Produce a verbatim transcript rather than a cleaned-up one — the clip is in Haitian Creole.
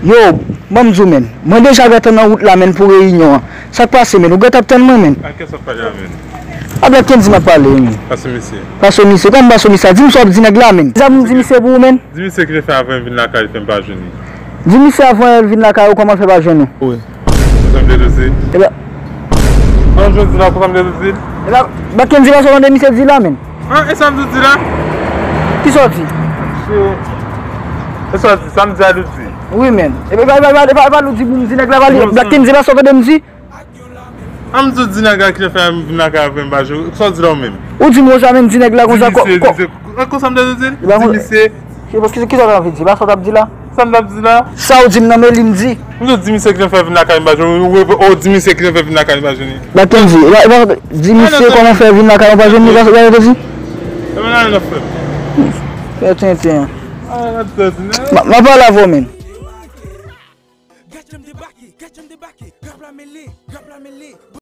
Yo, ban m di w, menn. Mwen deja gentan nan wout la, menn, pou reyinyon an. Sa k pase, menn? Ou gentan ap tann mwen, menn? A kiyès w ap pale a, menn? A Black Kendy m ap pale, menn. Pase misye. Pase misye. Kòman pase misye? Di m sa w ap di nèg la, menn. Di m, di misye pou ou, menn. Di misye ki te fè avan l vin lakay li fè m pa jwenn li. Di misye avan l vin lakay ou kòman l fè pa jwenn ou. Wi. Sa m te di w di? Ebyen. An jodi la, sa m te di w di? Ebyen, Black Kendy pa sa w tande misye di la, menn. An, e sa m di w di la? Ki sa w di? E sa w di? Sa m di a l ou di? Wi, menn. Ebyen, pa, pa, pa, pa, pa l ou di pou m di nèg la, pa li. Black Kendy pa sa w tande m di? An m di w di nèg la ki te fè m vin lakay avè m pa jwenn. Sa w di la ou menm? Ou di m konsa, menn, di nèg la konsa. Di misye, di misye. Konsa m te di w di? Di misye. Ki, ki, ki sa w t anvi di? Pa sa w t ap di la? Sa m t ap di la? Sa w di m nan, men li m di. M di w di misye ki te fè vin lakay m pa jwenn ou, ou di misye ki te fè vin lakay m pa jwenn li. Black Kendy, e pa, e pa, di misye kòman fè vin lakay ou pa jwenn li, pa sa w t ap di? E pa nan frè m. Fè tenten. M ap pale avè w, menn. Gad jan m debake, gad jan m debake, rap la mele, rap la mele.